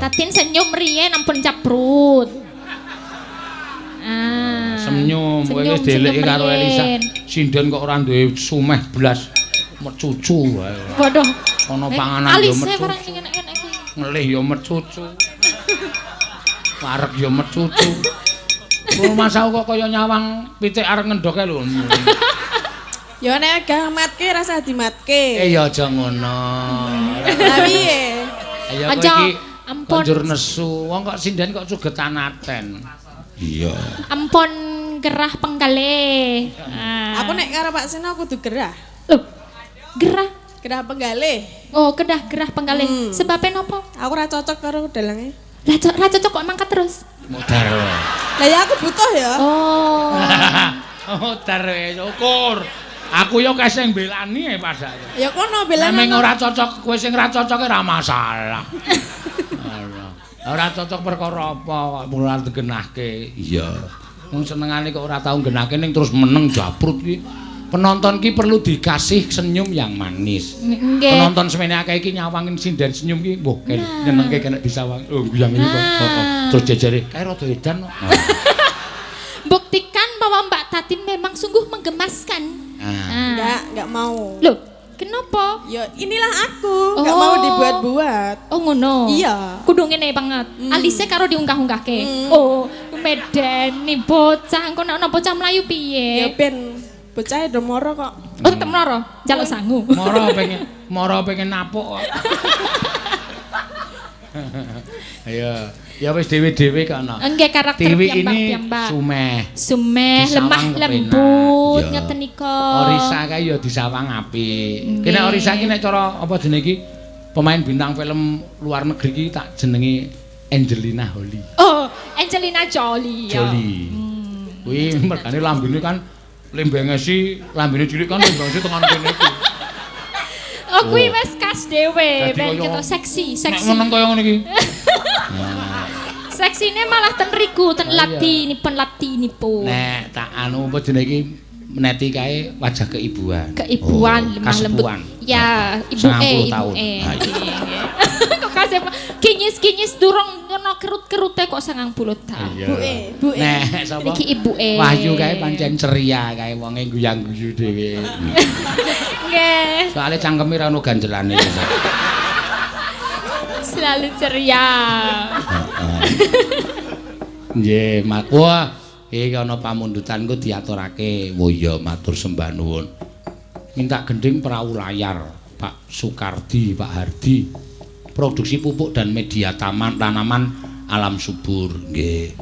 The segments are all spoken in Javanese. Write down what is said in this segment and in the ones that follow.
Tatin senyum riyen, ampun caprut. Ah. Senyum, kowe wis Senyum, delekke senyum karo Elisa. riyen. Sinden kok ora duwe sumeh blas. Mecucu wae. Waduh. Ana panganan ya Alise barang mecucu. sing enak-enak kuwi. Ngelih ya mecucu. Wareg ya mecucu. Rumah kok kaya nyawang pitik arep ngendhoke lho. Ya nek agak matke rasa dimatke. Eh ya aja ngono. Lah piye? Ayo kowe Aja, iki ampun. konjur nesu. Wong kok sinden kok sugetan aten. Iya. Ampun gerah penggale. Ah. Aku nek karo Pak Seno kudu gerah. Loh, gerah. Gerah penggalih. Oh, kedah gerah penggalih. Hmm. Sebabnya nopo? Aku ora cocok karo dalange. Lah ra cocok kok mangkat terus. Modar. Lah ya aku butuh ya. Oh. Modar wae syukur. Aku yo kae sing belani e padake. Ya kono belane. Nek ora cocok kowe sing ora cocok ora masalah. Ora. Ora cocok perkara apa kok ora digenahke. Iya. Wong senengane kok ora tau nggenahke ning terus meneng japrut ki. Penonton ki perlu dikasih senyum yang manis. Nggih. Penonton semene akeh iki nyawangin sinden senyum ki, mbuh nyenengke kena disawang. Oh, guyang iki kok. Nah. Heeh. Terus jejere kae rada edan kok. Nah. Buktikan bahwa Mbak Tatin memang sungguh menggemaskan. Nah. Ah. Enggak mau. Loh, kenapa? Ya inilah aku, enggak Oh. mau dibuat-buat. Oh ngono. Iya. Kudu ngene banget. Alise karo diunggah-unggahke. Oh, medeni bocah engko nek ana bocah mlayu piye? Ya ben bocah do moro kok. Oh, tetep moro, njaluk sangu. Moro pengen napuk kok. Ayo, ya wis dhewe-dhewe kok ana. Nggih, karakter Tiwi ini piyambak-piyambak. sumeh. Sumeh, lemah Disawang kepenak. lembut, Iya. ngeten nika. Orisa kae ya disawang apik. Ki nek Nggih. Orisa ki nek cara apa jenenge iki pemain bintang film luar negeri ki tak jenenge Angelina Jolie. Oh, Angelina Jolie. ya. Jolie. Kuwi mergane lambene kan lembengesi, lambene cilik kan lembengesi tekan kene iki. Oh, kuwi Oh. wis khas dhewe, Dadi ben kaya- ketok seksi, Nek seksi. meneng kaya ngene iki. Seksine malah ten riku, ten Oh, iya. latinipun latinipun. Nek tak anu apa jenenge iki Neti kae wajah keibuan. Keibuan, Oh, lemah lembut. kasepuhan. Ya, ibu 90 e, ibu tahun. e. Ah, iya. Nggih. Kok kasih kinyis-kinyis durung ngono kerut-kerute kok 90 tahun. Iya. Bu e, bu e. Nek sapa? Niki ibuke. Wahyu kae pancen ceria kae wonge guyang-guyu dhewe. Nggih, Soale cangkeme ra ono ganjelane. Selalu ceria. Nggih, mak. Wah, iki ana pamundutan ku diaturake. Oh iya, matur sembah nuwun. Minta gending perahu layar, Pak Sukardi, Pak Hardi. Produksi pupuk dan media taman tanaman alam subur. Nggih.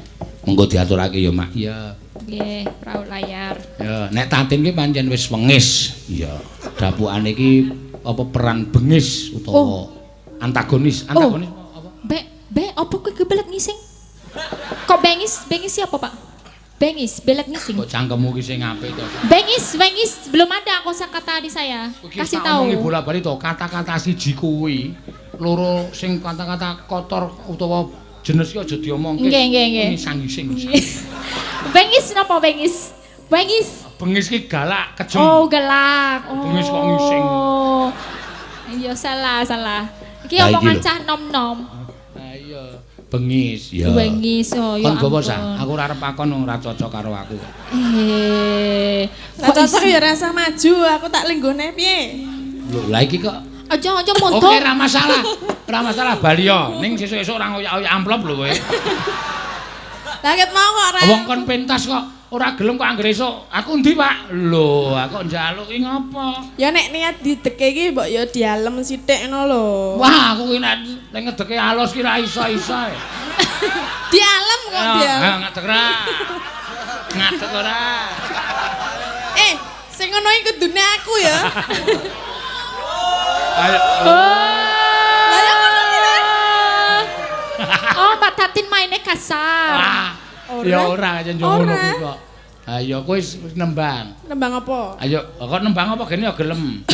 Monggo diaturake ya, Mak. Iya. Nggih, perahu layar. Ya, nek Tatin ki pancen wis wengis. Iya. Dapukane iki apa peran bengis utawa Oh. antagonis. Antagonis apa? Be, be, apa kowe kebelet ngising? Kok bengis? Bengis siapa, Pak? Bengis, belet ngising. Kok cangkemmu ki sing apik to. Bengis, bengis, belum ada kosakata di saya. Iki Kasih tak tahu. omongi bola-bali to, kata-kata siji kuwi loro sing kata-kata kotor utawa jenis ki aja diomongke. Nggih, nggih, nggih. Ngisang-ngising. Bengis napa bengis? Bengis. Bengis ki galak, kejem. Oh, galak. Oh. Bengis kok ngising. Iya, salah, salah. Iki Lah, iki omongan lho. cah nom-nom. Lah iya, bengis ya. Bengis, oh ya. Kon gawa ampun. sah, aku ora arep akon wong ora cocok karo aku. Eh, Lah cocok ya rasa maju, aku tak lenggone piye? Lho, lah iki kok Aja aja montok. Oke, ora masalah. Ora masalah bali yo. Ning sesuk-esuk ora ngoyak-oyak amplop lho kowe. Lah ket mau kok ora. Wong kon pentas kok ora gelem kok anggere esuk. Aku endi, Pak? Lho, aku njaluk ki ngopo? Ya nek niat dideke iki mbok ya dialem sithik ngono lho. Wah, aku ki nek nek ngedeke alus ki ra iso-iso. E. Dialem kok dialem. Ha, ngadeg ora. Ngadeg ora. Eh, sing ngono iki kudune aku ya. Ayo. Lah ya ngono ki kan. Oh, Mbak Tatin mainnya kasar. Wah. Ora. Ya ora aja ngono Ora. kuwi kok. Ayo kowe wis nembang. Nembang apa? Ayo, kok nembang apa gene ya gelem.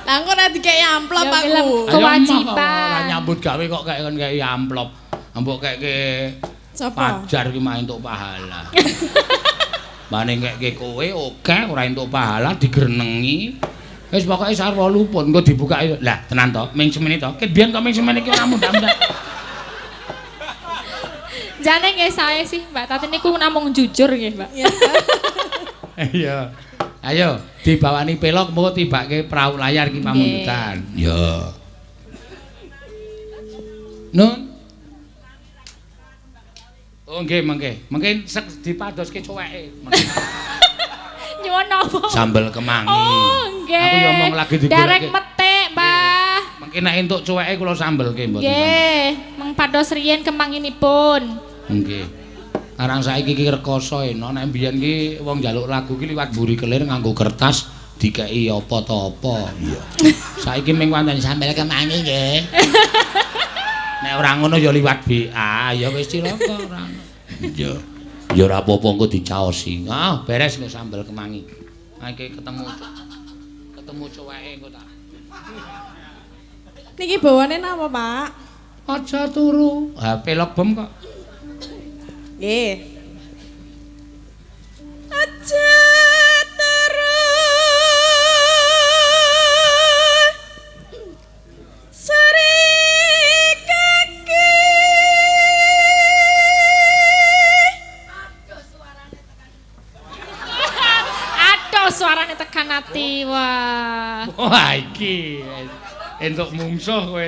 Lah engko ora dikeki amplop Ya gelem. aku. Ayo, Kewajiban. emoh kok ora nyambut gawe kok kek kon kei amplop. Mbok keke Sapa? pajar ki mah entuk pahala. Mane keke kowe oke ora entuk pahala digrenengi. Wis pokoke sarwa luput engko dibukake. Lah tenan to, ming semene to. Ket biyen to ming semene iki ora mundak-mundak. Jane nggih sae sih Mbak Tatin niku namung jujur nggih, Mbak. Iya. Ayo dibawani pelok mengko tibake prau layar ki pamundutan. Iya. Nun. Oh nggih mengke. Mengke dipadoske cuweke. Nyuwun napa? Sambel kemangi. Oh nggih. Aku yo omong lagi digoleki. Derek metik, Mbah. Mengke nek entuk cuweke kula sambelke mboten. Nggih, meng pados riyen kemanginipun. Nggih. Karang saiki iki rekoso eno nek mbiyen ki wong njaluk lagu ki liwat mburi kelir nganggo kertas dikeki apa ta apa. Iya. Saiki ming wonten sambel kemangi nggih. Nek ora ngono ya liwat BA, ya wis cilaka ora. Iya. Ya ora apa-apa engko dicaosi. Ah, beres engko sambel kemangi. Ha iki ketemu cuweke engko tak. Niki bawane napa, Pak? Aja turu. Ha pelok bom kok. Nggih. Aja turu. Sri kaki. Aduh suarane tekan ati. Wah. Wah iki entuk mungsuh kowe.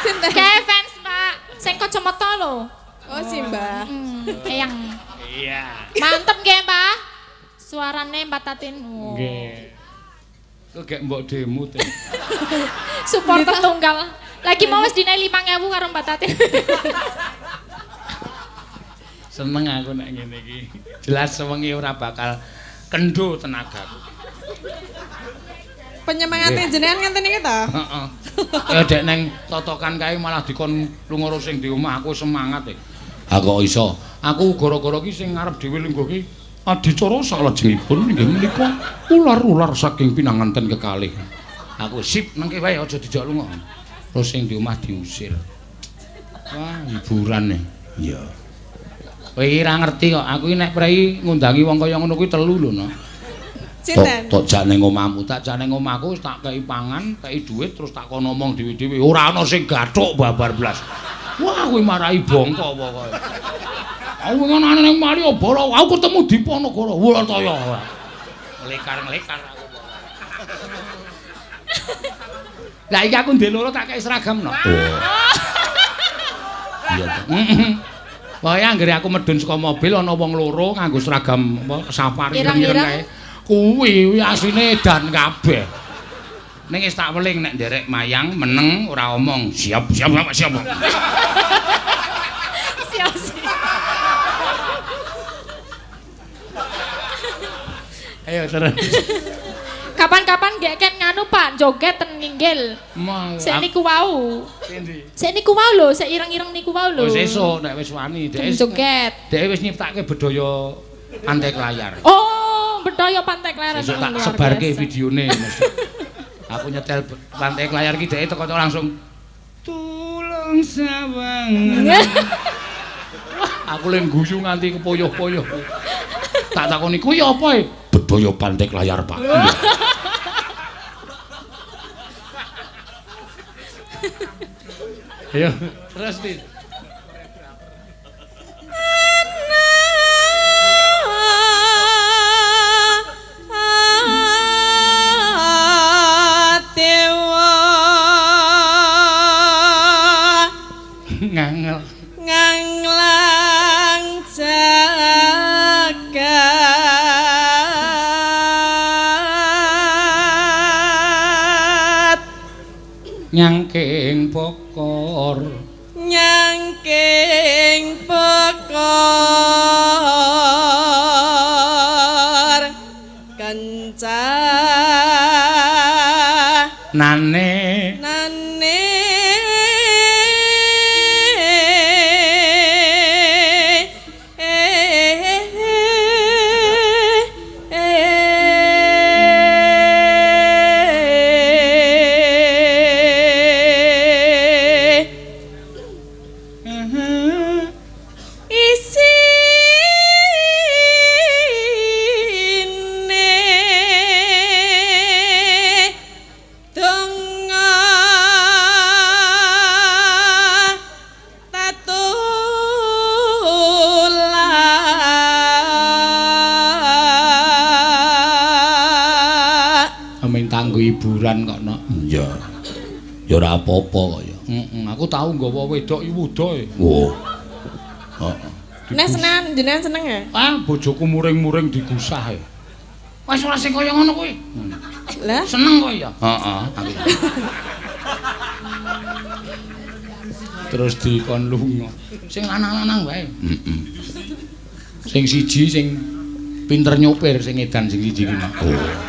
Sinten? Kae fans, Pak. Sing kacamata lho. Oh, si Mbah. Eyang. Iya. Mantep nggih, Mbah. Suarane Mbak Tatin. Oh. Nggih. Kok gek mbok demo te. Supporter tunggal. Lagi mau wis dinai 5.000 karo Mbak Tatin. Seneng aku nek ngene iki. Jelas sewengi ora bakal kendo tenagaku. Penyemangate jenengan ngenten iki to? Heeh. Ya dek neng totokan kae malah dikon lunga sing di omah aku semangat e. Ha kok iso? Aku gara-gara ki sing ngarep dhewe lungguh ki adicara salajengipun inggih menika ular-ular saking pinanganten kekalih. Aku sip nengke wae aja dijak lunga. Terus sing di omah diusir. Wah, hiburan e. Iya. Kowe iki ra ngerti kok, aku iki nek prei ngundangi wong kaya ngono kuwi telu lho, no. Sinten? Tok jak ning omahmu, tak jak ning omahku wis tak kei pangan, kei dhuwit terus tak kon ngomong dhewe-dhewe. Ora ana sing gathuk babar blas. Wah, kuwi marahi bongko pokoke. Aku ngono ning Malioboro, aku ketemu Diponegoro. Wurtaya. Lekar-lekar aku. Lah iki aku ndek loro tak kei seragam no. Iya. Pokoke anggere aku medhun saka mobil ana wong loro nganggo seragam safari ireng-ireng kae. Kuwi asline edan kabeh. Ning wis tak weling nek nderek mayang meneng ora omong. Siap siap siap siap. Siap siap. Ayo terus. Kapan-kapan gek ken nganu Pak, joget ten nginggil. Sik niku wau. Sik niku wau lho, sik ireng-ireng niku wau lho. Wis esuk nek wis wani dhek joget. Dhek wis nyiptake bedhaya Pantai Klayar. Oh, bedhaya Pantai Klayar. Sesuk tak sebarke videone mesti. Aku nyetel Pantai Klayar ki dhek teko langsung tulung sawang. Aku leng guyu nganti kepoyoh-poyoh. Tak takoni kuwi apa e? Bedhaya Pantai Klayar, Pak. Ayo, terus Tin. Ngangel nganglang jagat nyangking pokor nyangking pokor kenca nane nane isine donga Kanggo hiburan kok no. Iya. Ya ora apa-apa kok ya. Heeh, aku tau nggawa wedok iki wuda e. Wo. Heeh. Nek seneng jenengan seneng ya? Ah, bojoku muring-muring digusah e. Wis ora sing kaya ngono kuwi. Lah, seneng kok ya? Heeh, aku. Terus dikon lunga. Sing lanang-lanang wae. Heeh. Sing siji sing pinter nyopir sing edan sing siji ki. Oh.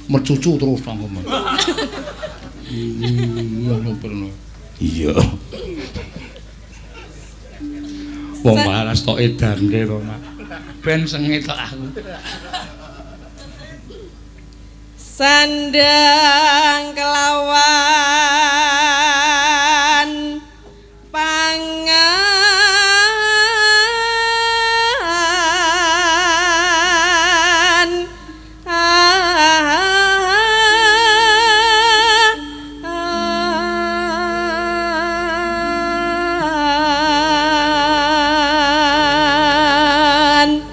Mercucu terus tanggomu. Nyopir. Iya. Wong waras tok edanke to, Mak. Ben sengit tok aku. Sandang kelawan pangan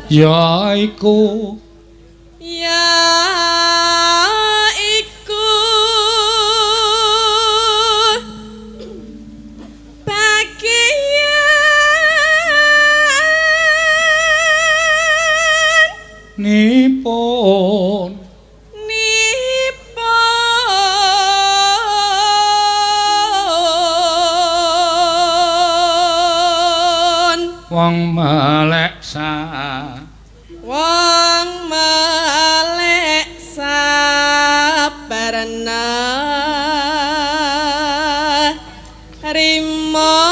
ya iku bagian nipun wong melek wong melek sabarna rima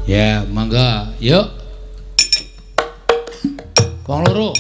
Ya, mangga. Yuk. Wong loro.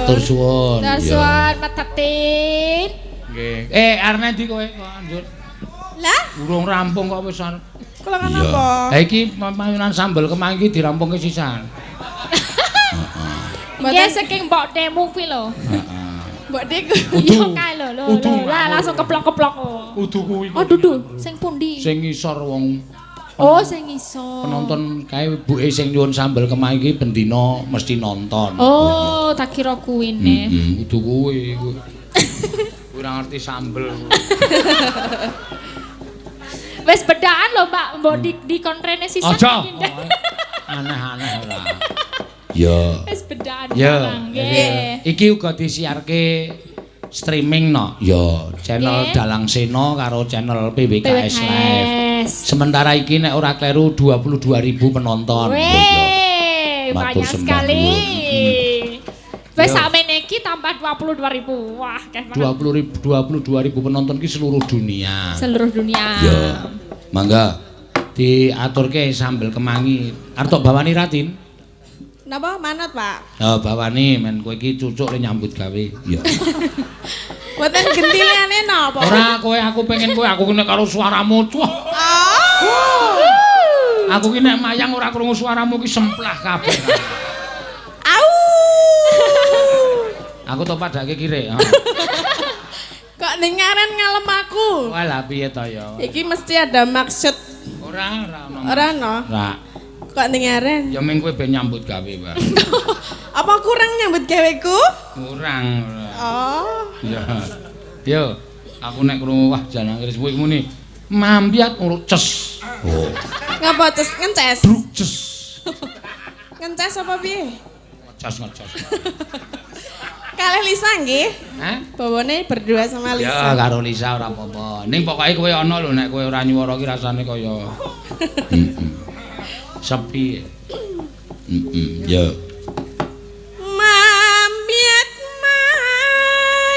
Matur suwun. Matur suwun, Pak Tatin. Nggih. Eh, arep ndi kowe kok anjur? Lah, urung rampung kok wis arep. Kula kan apa? Lah iki payunan sambel kemangi dirampungke sisan. Heeh. Nggih saking mbok temu kuwi lho. Heeh. Mbok Dik. Iya kae lho lho. Lah langsung keplok-keplok. Udu kuwi. Oh dudu, sing pundi? Sing ngisor wong. Oh, sing iso. Penonton kae ibuke sing nyuwun sambel kemangi iki bendina mesti nonton. Oh, tak kira kuwine. Heeh, kudu kuwi. Kuwi ora ngerti sambel. Wis bedaan lho, Mbak. Mbok di kontrene sisan iki. Aneh-aneh ora. Ya. Wis bedaan barang nggih. Iki uga disiarke streaming no. Ya, channel Dalang Sena karo channel PWKS Live. Sementara iki nek ora kleru 22.000 penonton. Wih, banyak sekali. Wis sakmene iki tambah 22.000. Wah, akeh banget. 22.000 penonton ki seluruh dunia. Seluruh dunia. Ya. Mangga diaturke sambel kemangi. Arep tok bawani Ratin? Napa manut, Pak? Oh, bawani men kowe iki cucuk le nyambut gawe. Ya. Mboten genti liyane napa? Ora, kowe aku pengen kowe aku nek karo suaramu. Wah. Aku ki nek mayang ora krungu suaramu ki semplah kabeh. Au. Aku to padake kirek. Kok ning ngaren ngalem aku? Wah, lah piye to ya? Iki mesti ada maksud. Ora, ora ono. Ora ono. Ora. Kok ning ngaren? Ya ming kowe ben nyambut gawe, Pak. Apa kurang nyambut gaweku? Kurang ora. Oh. Ya. Yo, aku nek krungu wah jangan keris kuwi muni. Mambiat ngono ces. Oh. Ngapa ces ngences? Bruk ces. Ngences apa piye? Ngeces-ngeces. Kalih Lisa nggih. Hah? Bawane berdua sama Lisa. Ya karo Lisa ora apa-apa. Ning pokoke kowe ana lho nek kowe ora nyuwara ki rasane kaya sepi. Heeh, ya. Mambiat mayang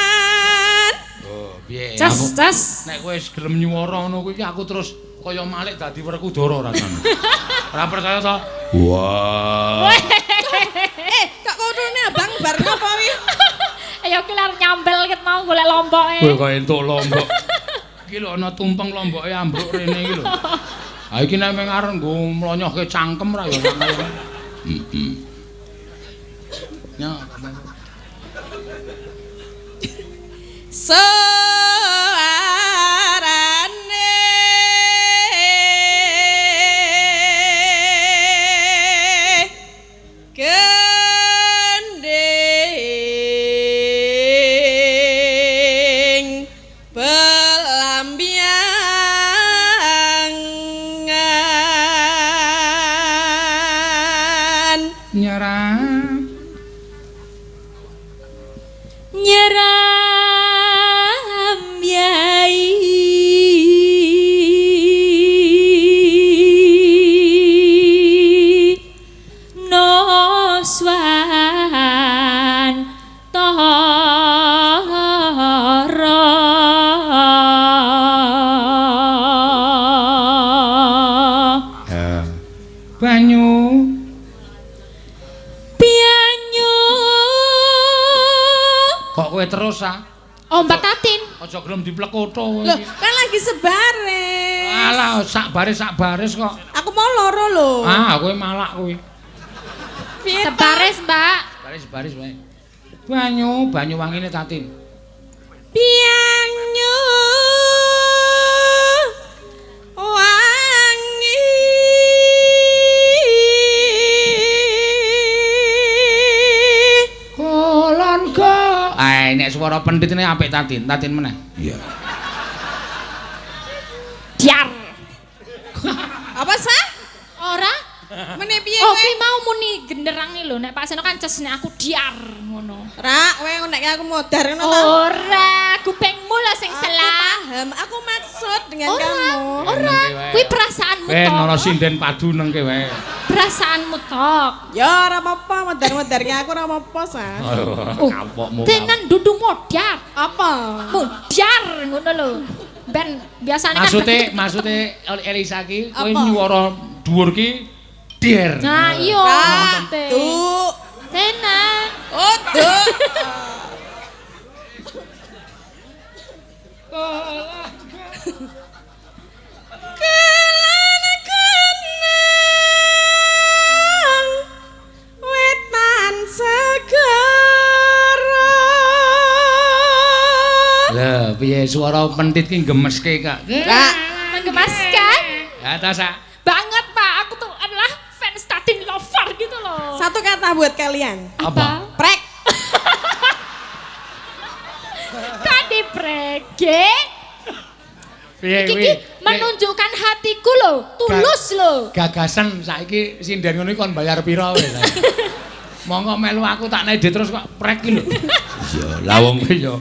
Eman. Oh, piye? Cas, cas. Nek kowe wis gelem nyuwara ngono kuwi aku terus kaya malik dadi Werkudara rasane. Ora percaya to? Wah. Kok kudune abang bar napa wi? Ayo ki lar nyambel ket mau golek lomboke. Kowe kok entuk lombok. Iki lho ana tumpeng lomboke ambruk rene iki lho. Ha iki nek meng arep nggo mlonyohke cangkem ra ya kaya. Heeh. Nya. Suarane gending pelambiangan Nyerah. Nyeram yai noswan tara. Ya. Banyu. Banyu. Kok kowe terus ah? Oh, Mbak Tatin. Aja gelem diplekoto kowe Loh, iki. kan lagi sebaris. Alah, sak baris kok. Aku mau loro lho. Ah, kowe malak kowe. Piye to? Sebaris, Mbak. Baris-baris wae. Banyu, banyu wangine Tatin. Banyu wangi. Kulon go. Ae nek swara pendhit ini apik Tatin, Tatin meneh. Iya. Diar. Apa sah? Ora? Mene piye Oh, kowe? kuwi mau muni genderange lho, nek Pak Seno kan ces nek aku diar ngono. Ra, kowe nek aku modar ngono ta? Ora, kupingmu lho sing Aku salah. paham, aku maksud dengan Ora, kamu. ora. Kuwi perasaanmu Eh, tok. nara sinden padu nengke wae. Perasaanmu tok. Ya ora apa-apa, modar-modarke aku ora apa-apa, Sa. Oh, Kapokmu. Tenan dudu modar. Apa? Modar ngono lho. Ben biasane kan Maksude Elisa ki kowe Apa? nyuwara dhuwur ki der. Nah, iya. Ra, maksudnya. tuh. Tenan. Oh, tuh. Kelan kenang wetan segara. Lah, piye suara pentit ki gemeske, Kak? Ra, Menggemaskan Ya ta, Sak? banget, Pak. Aku tuh adalah fans Tatin lover gitu loh. satu kata buat kalian. Apa? Prek. Tadi prege. Piye Iki kuwi? menunjukkan hatiku loh, tulus loh. Gagasan saiki sinden ngono iki kon bayar pira kowe? Monggo melu aku tak naik terus kok prek ki lho. Iya, lah wong kuwi ya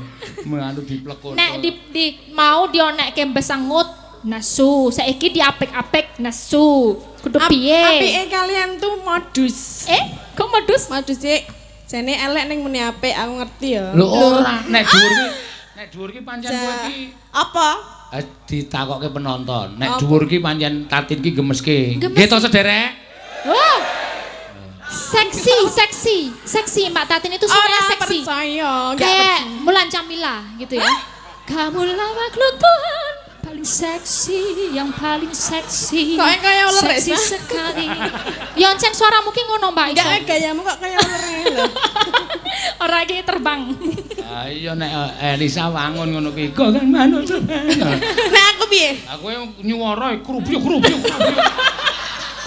menganu diplekot. Nek di mau dionekke besangut nesu, saiki diapik-apik nesu. Kudu piye? Apike kalian tuh modus. Eh, kok modus? Modus sih. Jane elek ning muni apik, aku ngerti ya. Lho ora, nek dhuwur ki nek dhuwur ki pancen kowe ki Apa? Ditakokke penonton. Nek Apa? dhuwur ki pancen Tatin ki gemeske. Gemes. Nggih to sederek? Wah. Seksi, seksi, seksi Mbak Tatin itu suaranya Ora seksi. percaya, enggak Kayak percaya. Mulan Jamila gitu ya. Kamulah makhluk Tuhan paling seksi, yang paling seksi. Kok kaya uler, seksi Resa? sekali. Ya encen suaramu ki ngono Mbak Enggak iso. gayamu kok kaya uler lho. Ora iki terbang. Ah iya nek Elisa wangun ngono kuwi kok kan manut. Nek aku piye? Aku nyuwara krubyuk krubyuk krubyuk.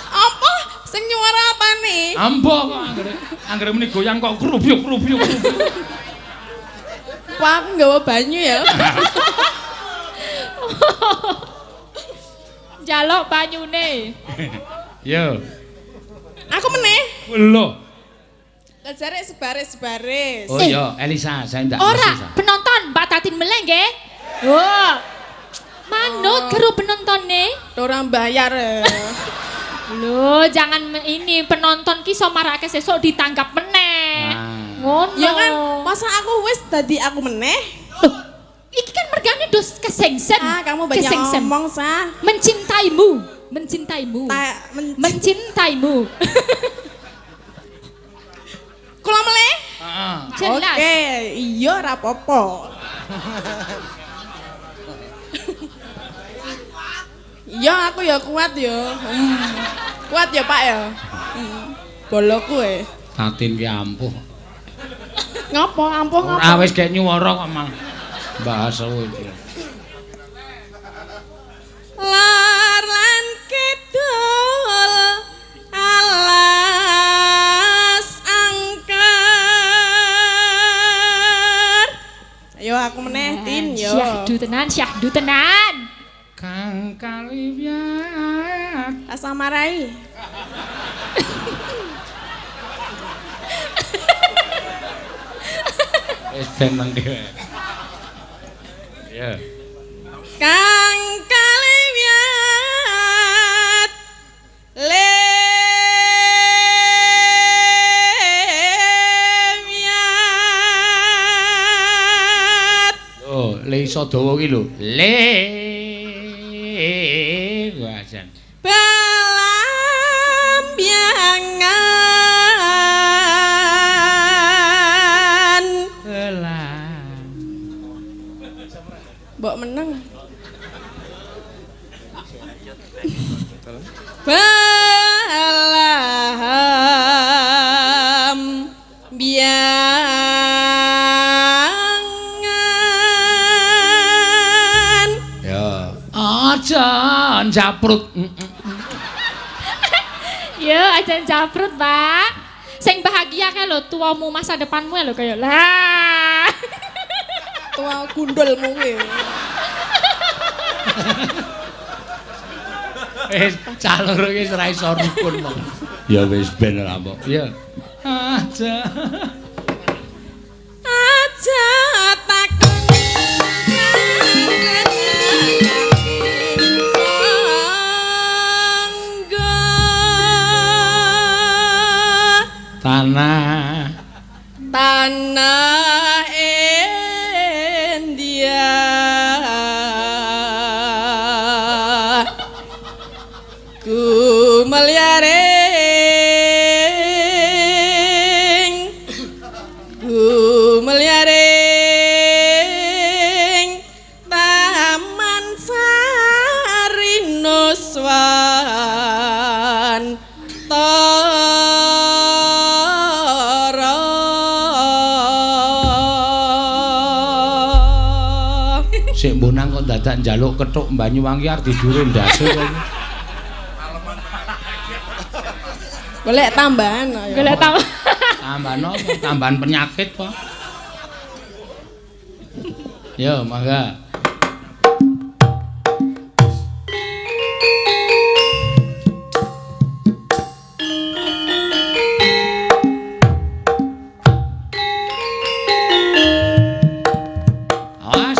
Apa? Sing nyuara apane? Ambo kok anggere anggere muni goyang kok krubyuk krubyuk krubyuk. Wah, aku nggawa banyu ya. Jaluk banyune. Yo. Aku meneh. Lho. Lah jare sebaris-sebaris. Oh iya, Elisa, saya ndak Ora, Elisa. penonton Mbak Tatin meleng nggih. Wah. Manut karo penontone. Ora bayar. Lho, jangan ini penonton ki iso marake sesuk ditanggap meneh. Ngono. Ya kan, masa aku wis dadi aku meneh? Loh, iki kan mergane dos kesengsen. Ah, kamu banyak Kesengsen. ngomong, Sah. Mencintaimu, mencintaimu. Mencintaimu. Kula meleh? Heeh. Jelas. Oke, iya ora apa-apa. Iya, aku ya kuat ya. Kuat ya, Pak ya. Boloku e. Tatin ki ampuh. Ngopo? Ampuh ngopo? Ora wis gek nyuwara kok malah bahas iki. Lor lan kidul alas angker. Ayo aku meneh Tin yo. Syahdu tenan, syahdu tenan. Kang kaliwat Asa marai. Wis ben nang dhewe. Ya. Kang kaliwat lemiat Lho, le iso dawa ki lho. Le wajan. Belambiangan. Elah. Mbok meneng. Belambiangan. Ya. Aja njaprut. Ya, aja njaprut, Pak. Sing bahagia kae lho tuamu masa depanmu lho kaya lah. Tua gundulmu kuwi. Wis cah loro iki ora iso rukun kok. Ya wis ben ora apa. Ya. Aja. Aja takon. Tanah Tanah India gumelyaring gumelyaring Taman Sari Nuswan Tara. Sik mbonang kok dadak njaluk kethuk Banyuwangi arep didure ndase kok. Golek tambahan ayo. Golek tambahan. Tambahan apa? Tambahan penyakit, Pak. Yo, mangga. Awas.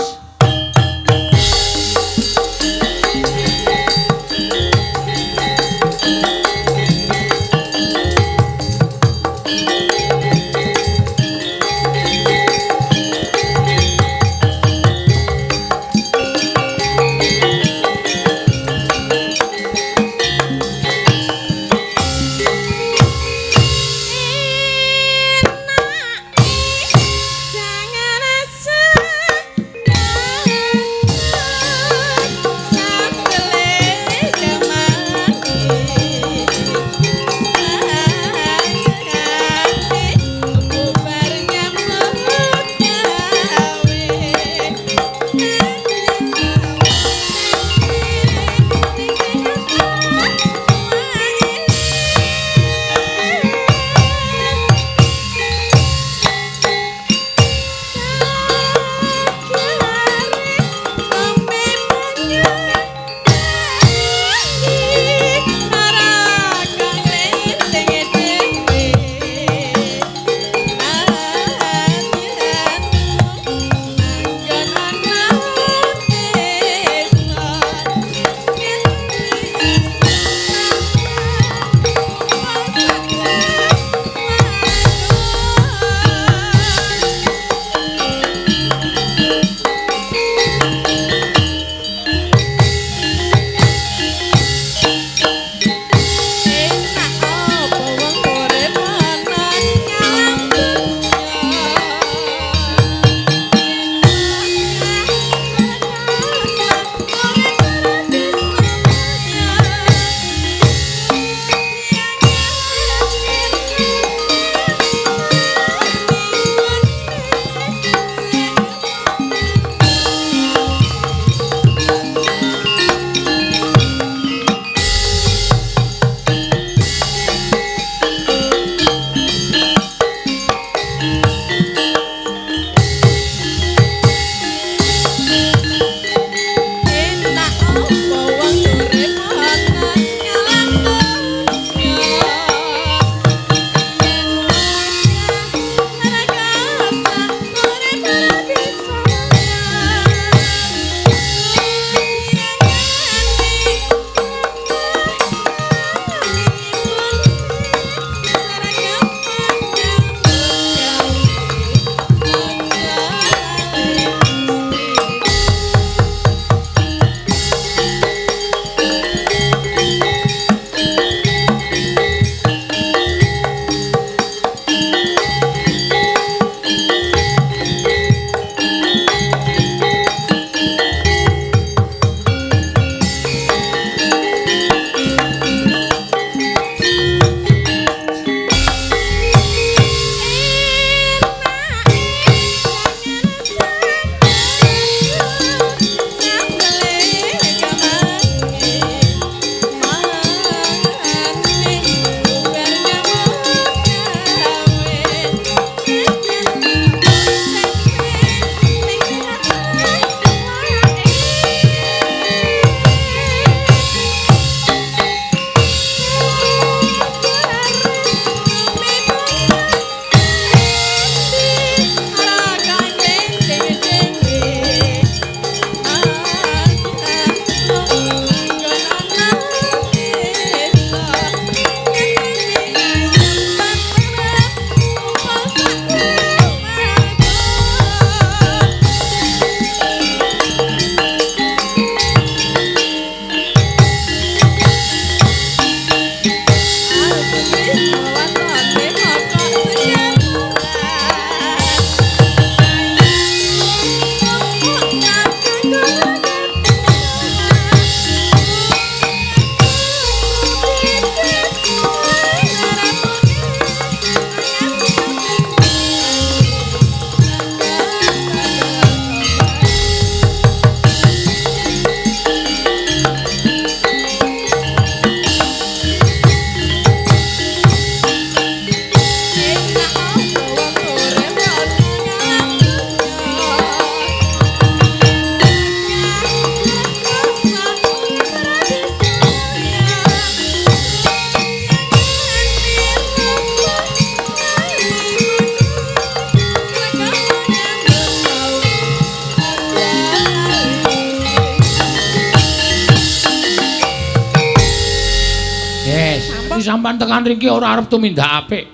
Sampan tekan riki ora arep tumindak apik.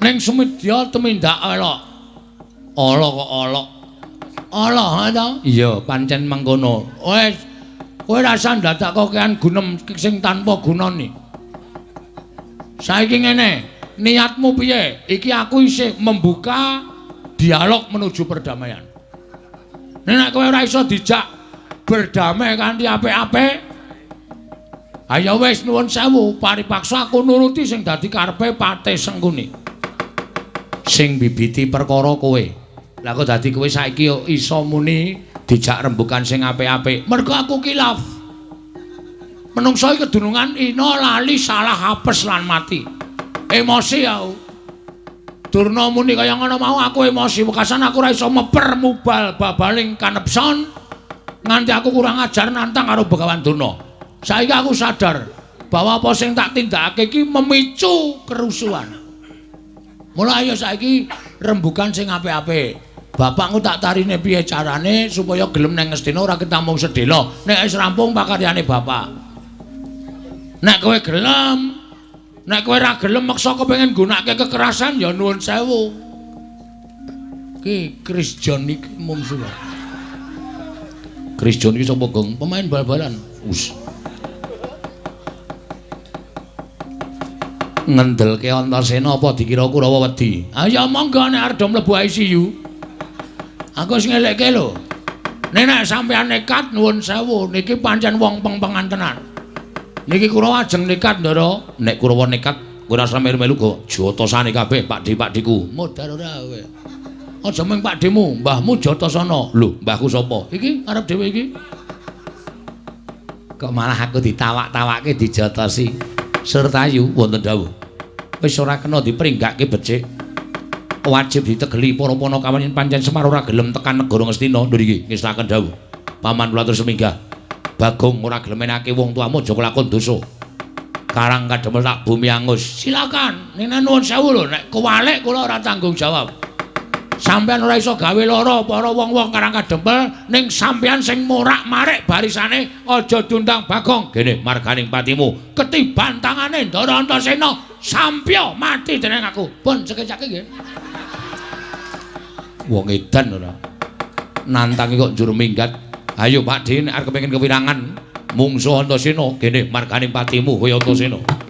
Ning sumedya tumindak elok. Ala kok ala. Ala ha ta? Iya, pancen mengkono. Wis kowe rasa ndadak kokean gunem sing tanpa gunane. Saiki ngene, niatmu piye? Iki aku isih membuka dialog menuju perdamaian. Nek kowe ora iso dijak berdamai kanthi apik-apik, ayo wis nuwun sewu, paripaksa aku nuruti sing dadi karepe Patih Sengkuni. Sing bibiti perkara kowe. Lah kok dadi kowe saiki iso muni dijak rembukan sing apik-apik. Mergo aku kilaf. Menungso iki kedunungan ina lali salah apes lan mati. Emosi aku. Durna muni kaya ngono mau aku emosi, wekasan aku ora iso meper mubal babaling kanepson nganti aku kurang ajar nantang karo Begawan Durna. Saiki aku sadar bahwa apa sing tak tindakake iki memicu kerusuhan. Mula ayo saiki rembukan sing apik-apik. Bapakku tak tarine piye carane supaya gelem nang Ngastina ora ketamung sedhela. Nek wis rampung pakaryane bapak. Nek kowe gelem, nek kowe ora gelem meksa kepengin nggunakake kekerasan ya nuwun sewu. Ki Chris John iki mungsuh. Chris John iki sapa, Gong? Pemain bal-balan. Us. Ngendelke Antasena apa dikira Kurawa wedi? Ayo monggo nek arep mlebu ICU. Aku wis ngelekke lho. Nek nek sampean nekat nuwun sewu, niki pancen wong pengpengan tenan. Niki Kurawa ajeng nekat, Ndara. Nek Kurawa nekat, kowe ora usah melu-melu go jotosane kabeh Pakde-pakdeku. Modar ora kowe. Aja mung pakdemu, mbahmu jotosana. Lho, mbahku sapa? Iki arep dhewe iki. Kok malah aku ditawak-tawake dijotosi. Surtayu wonten dawuh. Wis ora kena dipringgake becik. Wajib ditegeli para panakawan yen pancen Semar ora gelem tekan negara Ngastina. Lho iki ngestaken dawuh. Paman kula terus minggah. Bagong ora gelem enake wong tuamu aja kelakon dosa. Karang kademel tak bumi angus. Silakan. Ning nuwun sewu lho nek kewalik kula ora tanggung jawab. Sampeyan ora iso gawe lara para wong-wong Karang Kadempel ning sampeyan sing morak-marik barisane aja diundang Bagong. Gene marganing patimu ketiban tangane Ndara Antasena sampya mati dening aku. Pun sekecake nggih. Wong edan ora. Nantangi kok njur minggat. Ayo Pak Din nek arep kepengin kewirangan mungsuh Antasena gene marganing patimu kowe Antasena. Oh.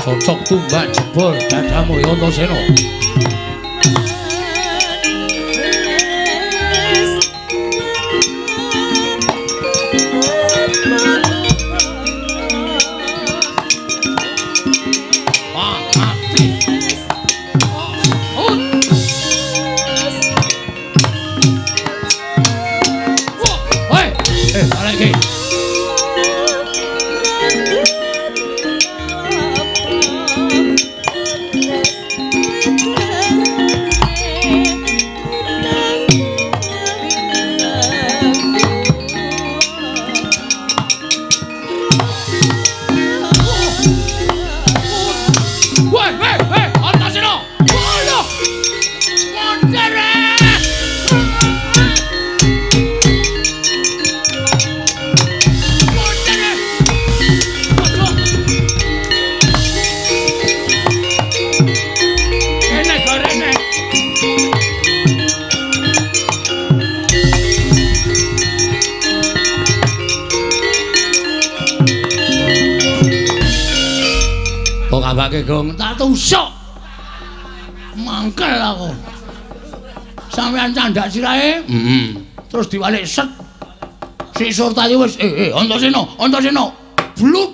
Cocok tumbak jebol dadamu Antasena. Kabake gong tak tusuk. Mangkel aku. Sampeyan candak sirahe? Heeh. Terus diwalik set. Si Surtayu wis Antasena, Antasena. Blup.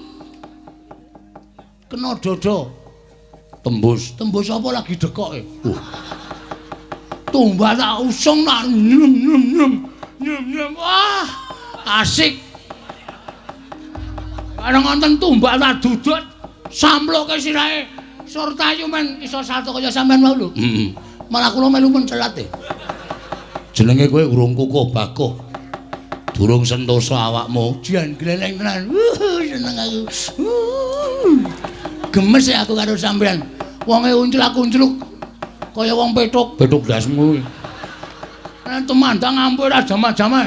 Kena dada. Tembus. Tembus apa lagi dekoke? Tumbak tak usung nak nyem nyem nyem. Nyem nyem. Wah, asik. Bareng wonten tumbak tak dudut. Samploke sirahe Surtayu men iso salto kaya sampean wae lho. Heeh. Malah kula melu mencelat e. Jenenge kowe urung kukuh bakuh. Durung sentosa awakmu. Jan gleleng tenan. Seneng aku. Gemes aku karo sampean. Wonge unclak-uncluk kaya wong petuk. Petuk ndasmu kuwi. Tumandang ampuh ora jaman-jaman.